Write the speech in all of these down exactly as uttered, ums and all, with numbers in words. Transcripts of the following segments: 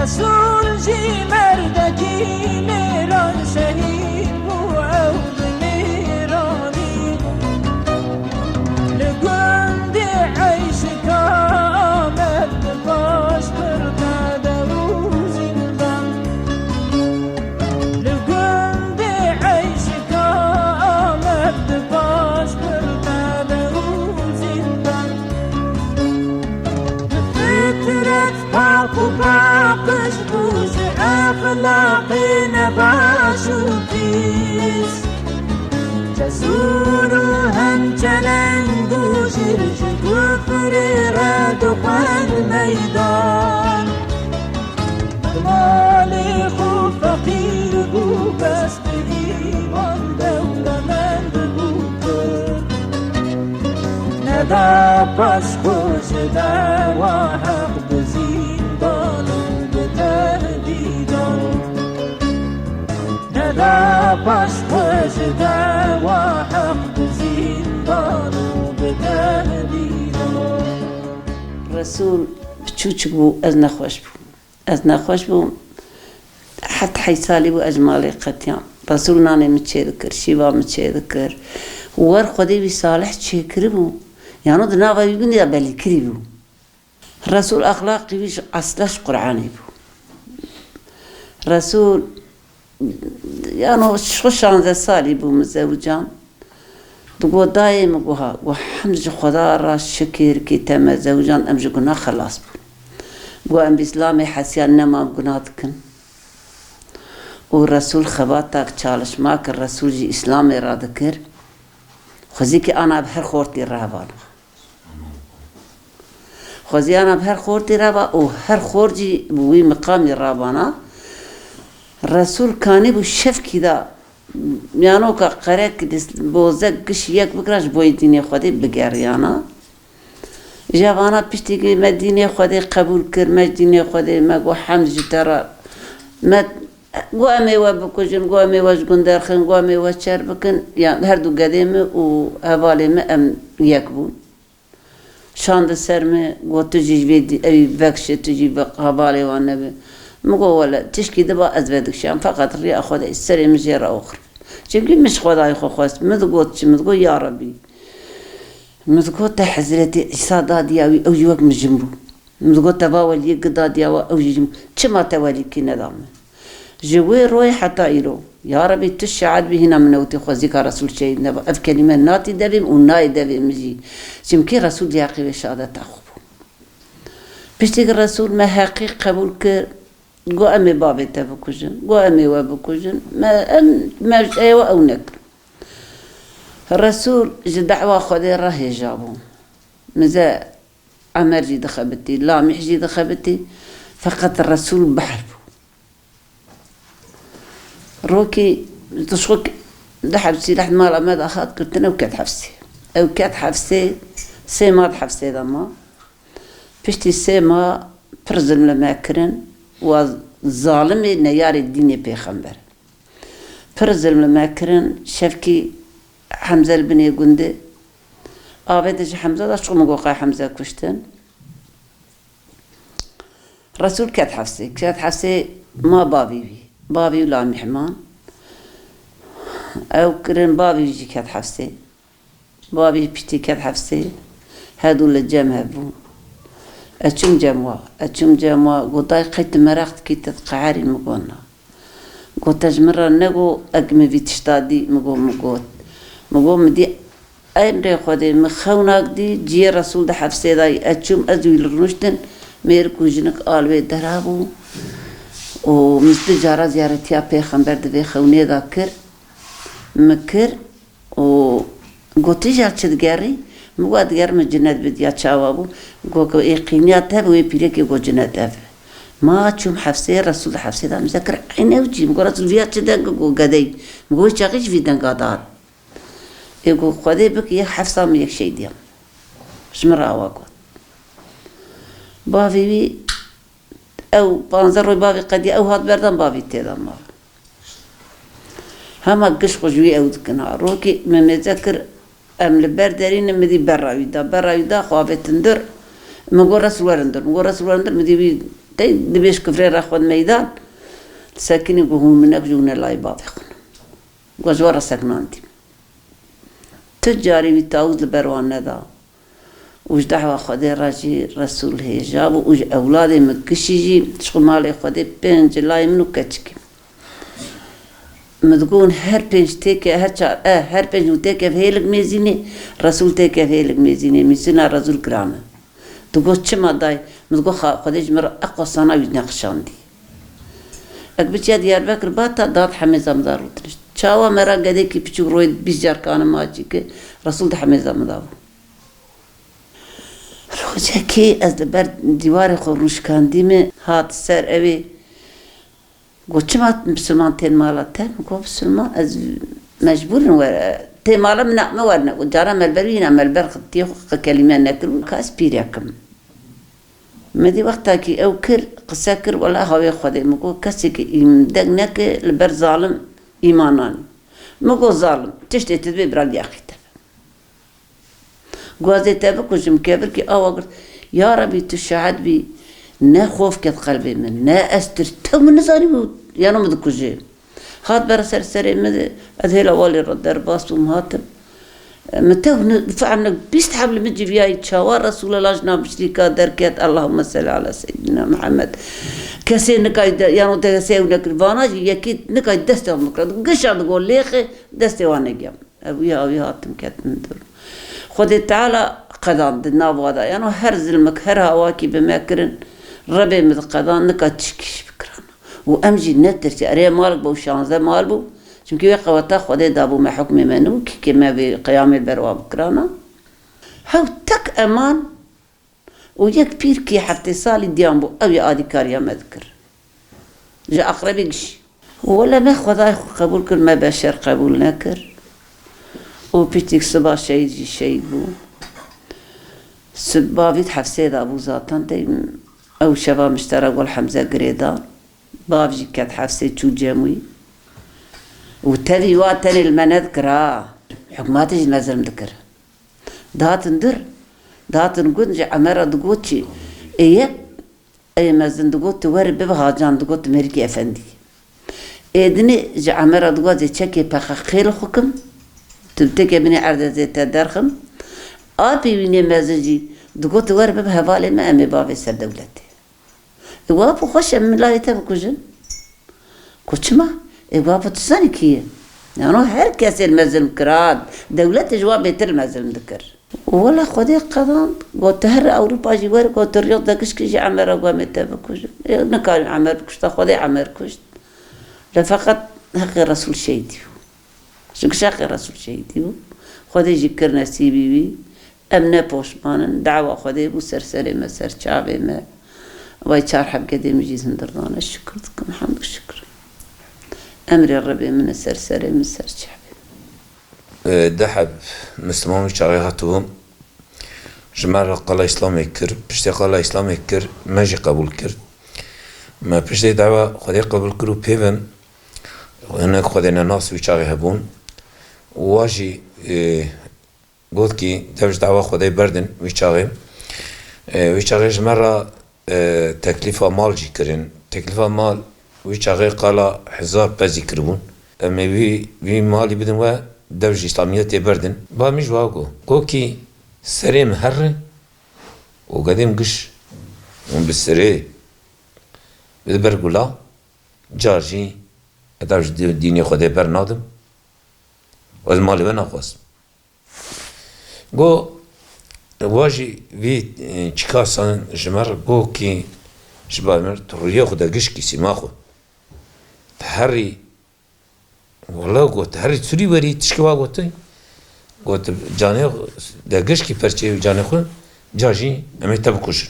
Resul jî merdekî mêran şehîd bû ew bi mêranî. Li gundê Eyşika Amed di paş qirqede û zîndan. Li gundê Eyşika Amed di paş qirqede û zîndan. Bi fitret pak û paqij bû ji exlaqê nebaş û pîs. Cesûr û hemçeleng bû jî ji kufrê re dixwend meydan. Bi malê xwe feqîr bû, bes bi îman dewlemend bû. Neda paş xwe ji dewa heq bi zîndan û bi tehdîdan. Neda paş xwe ji dewa heq bi zîndan û bi tehdîdan. Resûl piçûçik bû, ez nexweş bûm. Ez nexweş bûm. Heft heyt salî bû ez ji malê qetiyam. Resûl nanê min çêdikir, şîva min çêdikir. Wer Xwedê wî salih çêkiribû. Yano di nava wî gundê de belîkirî bû. Resûl exlaqî wî ji esla ji Qur'anê bû. Resûl, yano, xwe şanzeh salî bû min zewican. Digot dayê min, got ha, got hemd ji Xweda re şikir kî te me zewican, em ji guna xelas bûn. Got em bi Îslamê hesiyan nema em guna dikin. Û Resûl xebatak çalışma kir, Resûl jî Îslamê radikir. Xwezî kî ana bi her xortî re hevana. Xwezî ana bi her xortî re va û her xort jî bi wî miqamî ravana. Resûl kanî bû şevkî de, yanoka qerek, bozek giş yek bikira ji bo yê dînê Xwedê bigeriyana. Ji vana piştî kî me dînê Xwedê qebûl kir, me ji dînê Xwedê, me got hemd ji te re, me got em ê we bikujin, got em ê we ji gund derxin, got em ê we çer bikin. Ya her du gedê min û hevalê min em yek bûn. Şandi ser min, got tu jî ji vê dî-, ewî vekşi, tu jî bi hevalê wan nebi. Min got wele tişkî diba ez vedikşiyam, feqet riya Xwedê serê min jê re oxir. Çimkî min ji Xwedayê xwe xwest. Min digot çi? Min digot ya Rebî. Min digot te Hezretî Îsa dadiya wî, ew jî wek min jin bû. Min digot te va weliyê gi dadiya we, ew jî jin bû. Çima te welîkî neda min? Ji wê royê heta îro, ya Rebî tu şead bî hîna min newtî xwezîka Resûl şehîd neba. Ev kelîme natî devê min û nayê devê min jî. Çimkî Resûl di heqê wê şehadeta xwe bû. Piştî ki Resûl me heqî qebûl kir, got em ê bavê te bikujin, got em ê we bikujin, me, em, me ji ê we ew nekir. Resûl ji dewa Xwedê re hêja bû. Mize Emer jî dixebitî, Lamîh jî dixebitî, feqet Resûl behr bû. Rokî tişxik di hepsî lehd mala me de hat girtin, ew ket hefsê. Ew ket hefsê, sê ma di hefsê de ma. Piştî sê ma pir zilm li me kirin, wa zalimê neyarê dînê pêxember. Pir zilm li me kirin, şevkî Hemze li binê gundê. Avê de ji Hemze de çiqo min got qey Hemze kuştin. Resûl ket hefsê. Ket hefsê ma bavî wî. Bavî û Lamîh man. Ew kirin bavî wî jî ket hefsê. Bavî piştî ket hefsê. Her du li cem hev bûn. Ez çûm cem wa. Ez çûm cem wa. Got dayê qey tu meraq dikî, tu diqeherî? Min got na. Got te ji min re nego, eg min vî tişta dî, min got, min got. Min got min dî emrê Xwedê, min xewnak dî, ciyê Resûl di hefsê de yî. Ez çûm, ez wî li rûniştin, mêrik û jinik a li wê dera bû. Û min du cara ziyaretiya pêxember di vê xewnê de kir. Min kir û got tu jî çi digerî? Min got ez digerim, min cinet bid ya çawa bû? Got ku ê qîniya te bi wê pîrekê got cinet ev. Ma çûm hefsê, Resûl di hefsê de min zikir, eyn ew cî? Min got Resûl viya çi deng? Got gedey. Min got wê çaxî ji vî denga dar. Ê got Xwedê bik yek hefsa min yek şehîdiya. Ji min re awa got. Bavê wî, ew panzdeh roy bavê qediya, ew hat berdan bavî têda ma. Hema giş xwe ji wî ew dikin ha. Rokê me mêze kir, em li ber derî ne, min dî berra wî da. Berra wî da, xwe avêtin dir. Min got Resûl werin dir. Min got Resûl werin dir, min dî wî Ey, dibêj kifrê re xwend meydan, sekinî ku hûn minek ji hûne layê bavê xwe ne. Ku ji we re sekinandî. Tu carî wî tawûz li ber wan neda. Û ji dehwa Xwedê re jî Resûl hêja bû û ji ewladê min kişî jî ji xwe malê Xwedê pênc layê min û keçikê min. Min digot, her pênc têke, her çar, e, her pênc û têkev hêlik mêzînê, Resûl têkev hêlik mêzînê, mîsina Resûl giran e. Digot, çima dayê? Min digot, xa-, Xwedê ji min re eqwa sana wî nexşandî. Ek biçiya Diyarbekir bata, dat hemêza min da rûtinişt. Çawa me ra gedekî piçûk royê bîst car kanim ma çî ki, Resûl di hemêza min da bû. Rojekê ez li ber dîwarê xwe rûşkandî me, hat ser ewê. Got, çima misilman tên mala te? Min got, misilman, ez mecbûr in were. Tê mala min, me werne. Got, cara me li ber wî, hîna me li ber xwe, tê xwe kelîme nekir û ka ez pîrek im. Me dî wextakî ew kir, qise kir, wela hawê Xwedê. Min got, kesekî îm-, deng neke li ber zalim îman nanî. Min got, zalim, tiştê tu dibê bira liyaqî te be. Guazê te bikujim, kevirkî awa girt. Ya Rebî, tu şahed bî, ne xof ket qelbê min, ne ez tir, tew min nizanîbû, yano min dikuje. Hat ber ser serê min, ez hêla walê re derbas bûm, hatim. Min tew ni-, fehm ne, bîst heb li min civiyayî, çawa Resûlullah ji nav bişrîka derket, Allahümme selli ala Seyyidina Muhammed. Kesê nikay de, yano te kesê ew nekir, vana jî yekî nikay destê wan bikira. Gişa digo lêxê, destê wan negiyam. Ev wî awî hatim ketin dur. Xwedê Teala qedan di nav wa de. Yano her zilmik, her hawakî bi me kirin, Rebê min di qedan nika tişkî jî bikirana. Û em jî netirsî. Erê malek bû, şanze mal bû. Çimkî wê qeweta Xwedê dabû me hukmê me nû, kî kê me vê qeyamê ber wa bikirana. Hew tek eman û yek pîrkî heftê salî diyan bû, ew yê alîkariya me dikir. Ji aqrebî gişî. Wele me Xwedayê xwe qebûl kir, me beşer qebûl nekir. Û piştîk siba şehîd jî şehîd bû. Siba vî hefsê de bû zaten, tey ew şeva miştera gol Hemze girêdan. Bav jî ket hefsê çû cem wî. Û tevî wa tenê li me nedikir ha. Hikûmetê jî mezin dikir. Dihatin dur, dihatin gund ji Emera digot çi? Ê yek, ê mezin digot, tu were bibe hacan, digot, tu mêrikê efendî. Ê dinê ji Emera digot, zê çekê P K K li xwe kim, tu têke binê erdê zê te derxim. Apê wî nê mezin jî digot, tu were bibe hevalê me, em ê bavê ser dewletê. Ê, wa bû xweş e, min layê te bikujin. Ku çima? Ê, wa bû tu zanî kî ye? Yano her kesê li mezin kira, dewletê ji wa bêtir li mezin dikir. Wela Xwedê qedand, got, tu her Ewropa jî were, got, tu riya degişkî jî Emera got, em ê te bikujin. Ê, nikarî Emer bikuşta, Xwedê Emer kuşt. Lê feqet heqê Resûl şehîdî bû. Ji gişa xêra Resûl şehîdî bû. Xwedê jî kir nesîbî wî. Em ne poşman in. Dawa Xwedê bû ser serê me, ser çavê me. Vay çar heb gedê min jî zindir dane. Şikir dikim, hemd û şikir. Emrê Rebê min e ser serê min, ser çavê min. E, deh heb Misliman wî çaxê hatibû. Ji me re qala Îslamê kir. Piştê qala Îslamê kir, me jî qebûl kir. Me piştê dawa Xwedê qebûl kir û pêvin Hinek Xwedê nenas wî çaxê hebûn. Wa jî, e, got kî dev ji dawa Xwedê berdin wî çaxê. E, wî çaxê ji me re, e, teklîfa mal jî kirin. Teklîfa mal wî çaxê qala hezar pezî kiribûn. Em ê wî, wî malî bidin we, dev ji Îslamiyetê berdin. Ba min ji wa got. Got kî serê min herre û gedê min giş hûn bi serê bide ber gula. Car jî ez dev ji dî-, dînê Xwedê bernadim û ez malê we naxwazim. Got, wa jî vî, e, çika san ji me re got kî ji bavê min re tu rûyê xwe de gişkî sîma xwe. Tu herî, wela got, tu herî çûrî werî tişkî wa gotin. Got, canê xwe de gişkî perçeyê wî canê xwe, ca jî em ê te bikujin.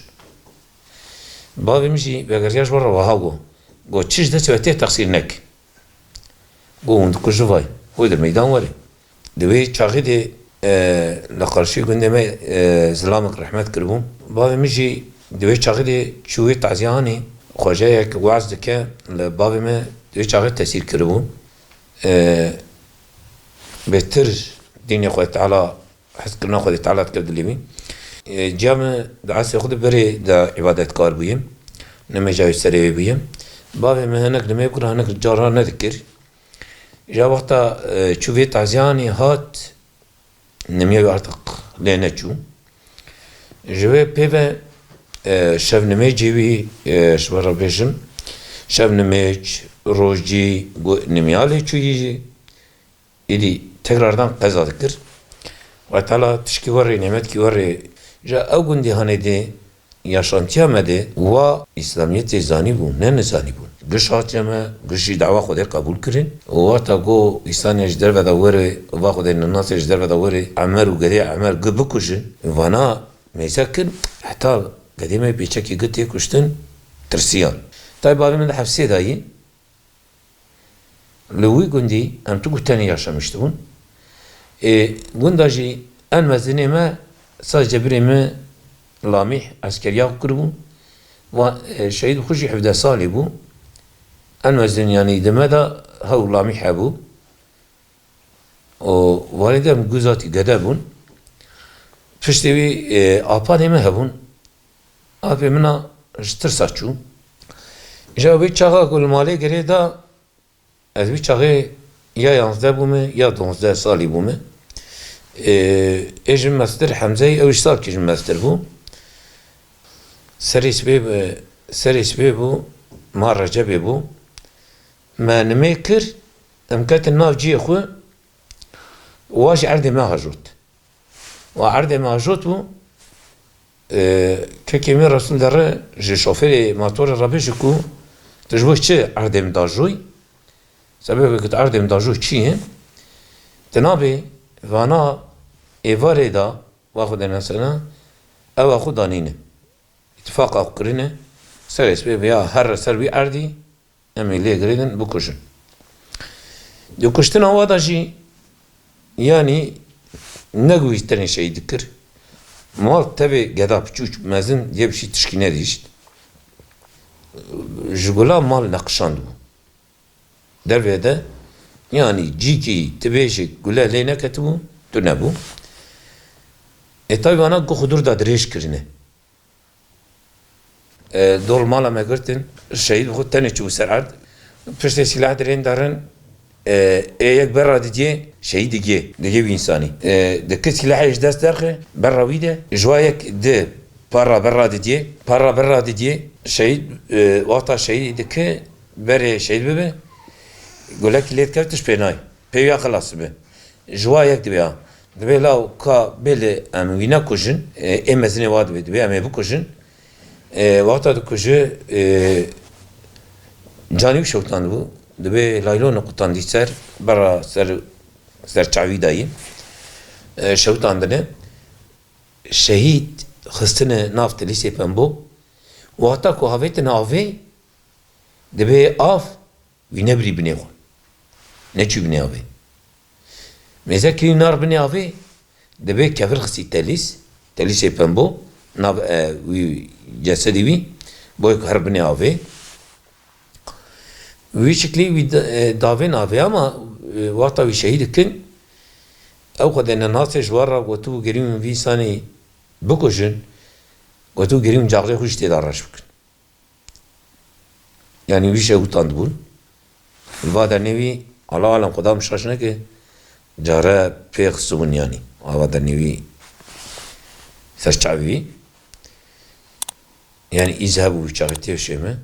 Bavê min jî vegeriya ji we re wiha got. Got, çi ji destê we tê texsîr neke. Got, hûn dikujin vay. Hûn di meydan were. Di wê çaxî de, e, li qarşî gundê me, e, zilamek rehmet kiribû. Bavê min jî di wê çaxî de çû wê taziya anî. Xweceyek weaz dike li bavê me di wê çaxê tesîr kiribû. E, bêtir dînê Xwedê Teala hezkirina Xwedê Teala dikir dilê wî. E, ciya min di esrê xwe de berê de îbadetkar bûye. Nimêja wî serê wê bûye. Bavê min hinek nimê bikir, hinek cara nedikir. Ya wexta, e, çû vê taziyanê hat, nimya wî artık lê neçû. Ji wê pê ve, e, şev nimêcê wî, e, ji we re bêjim, şev nimêc, rojî, gu-, nimya lê çûyî jî. Îdî tekrardan qeza dikir. Xwedê Teala tişkî werê, nêmetkî werê ji ew gundî hanê dê yaşantiya me de wa Îslamiyetê zanîbû, ne nizanîbûn. Giş hatiye me, giş jî dawa Xwedê qebûl kirin. Û wexta ku însaniya ji derve de were, va Xwedê ninasê ji derve de were, Emer û gedê Emer gi bikujin, vana mêze kin, heta gedê me pêçekî gi tê kuştin, tirsiyan. Tay bavê min di hefsê de yî. Li wî gundî em tu ku tenê yaşamiştibûn. Ê, gunda jî en mezinê me sadece birê me Lamîh eskeriya xwe kiribû. Va, e, şehîd xwe jî hevdeh salî bû. En mezin, yanî, di me de hew Lamîh hebû. Û valîdê em guzatî gede bûn. Piştî wî, e, apanê me hebûn. Apê min a ji tirsa çû. Îja wî çaxa ku li malê girê da, ez wî çaxê ya yanzdeh bûme ya donzdeh salî bûme. Ê, ê ji min mestir Hemzeyî, ew ji salkî ji min mestir bû. Serê sibê bi, serê sibê bû, ma Recebê bû. Me nimê kir, em ketin nav cihê xwe, wa ji erdê me hajot. Wa erdê me ajot bû, e, kekê min Resûl Derre ji şoferê motorê re bêje ku tu ji bo çi erdê min dajoyî? Sebebê ku tu erdê min dajoyî çi ye? Ti nabê vana êvarê da, wa xwe de nesena, ewa xwe danîne. Îtifaqa xwe kirine, serê sibê ya here ser wî erdî, em ê lê girêdin, bikujin. Di kuştina wa de jî, yanî ne ku wî tenê şehîd dikir, mal tevê geda piçûç mezin yê bi şî tişkî nedîşt. Ji gula mal neqişandibû. Dervê de, yanî cîkî tu bêjî gule lê neketibû, tu nebû. Ê taybana ku xwe dûr da dirêj kirine. E, dol mala me girtin, şehîd bi xwe tenê çû ser erd. Piştê sîlah dirên darin, e, ê yek berra didiyê, şehîd digiyê, digê wî însanî. E, dike sîlahê ji dest derxe, berra wî de, ji wa yek di para berra didiyê, para berra didiyê, şehîd, e, wexta şehîd dike, berê şehîd bibe, gulekî lê dikeve tişt pê nayê. Pê wî ya xilas dibe. Ji wa yek dibe ya. Dibe law ka bêle em wî nekujin, e, ê mezinê wa dibe, dibe em ê bikujin. E, wexta dikuje, e, canî wî şewitandibû. Dibe laylonê qutandî ser, berra ser, ser çavî dayî. E, şewitandine. Şehîd xistine nav telîsê pembo. Wexta ku havêtine avê, dibe av, wî nebirî binê xwe. Neçû binê avê. Mêze kirî nar binê avê, dibê kevir xistî telîs, telîsê pembo, nav, e, wî cesedî wî, boy ku her binê avê. Wî şiklî wî da-, e, davên avê ama, e, wexta wî şehîd dikin, ew xwedê nenasê ji wan re gotibû gerî min vî însanî bikujin, gotibû gerî min caxrê xwe jî tê de reş bikin. Yanî wî şewitandibûn. Va dernê wî, Allahu alem, Xuda min şaş neke, care pê xistibûn yanî. Ava dernê wî ser çavê wî. Yanî îz hebû wî çaxê têşê me.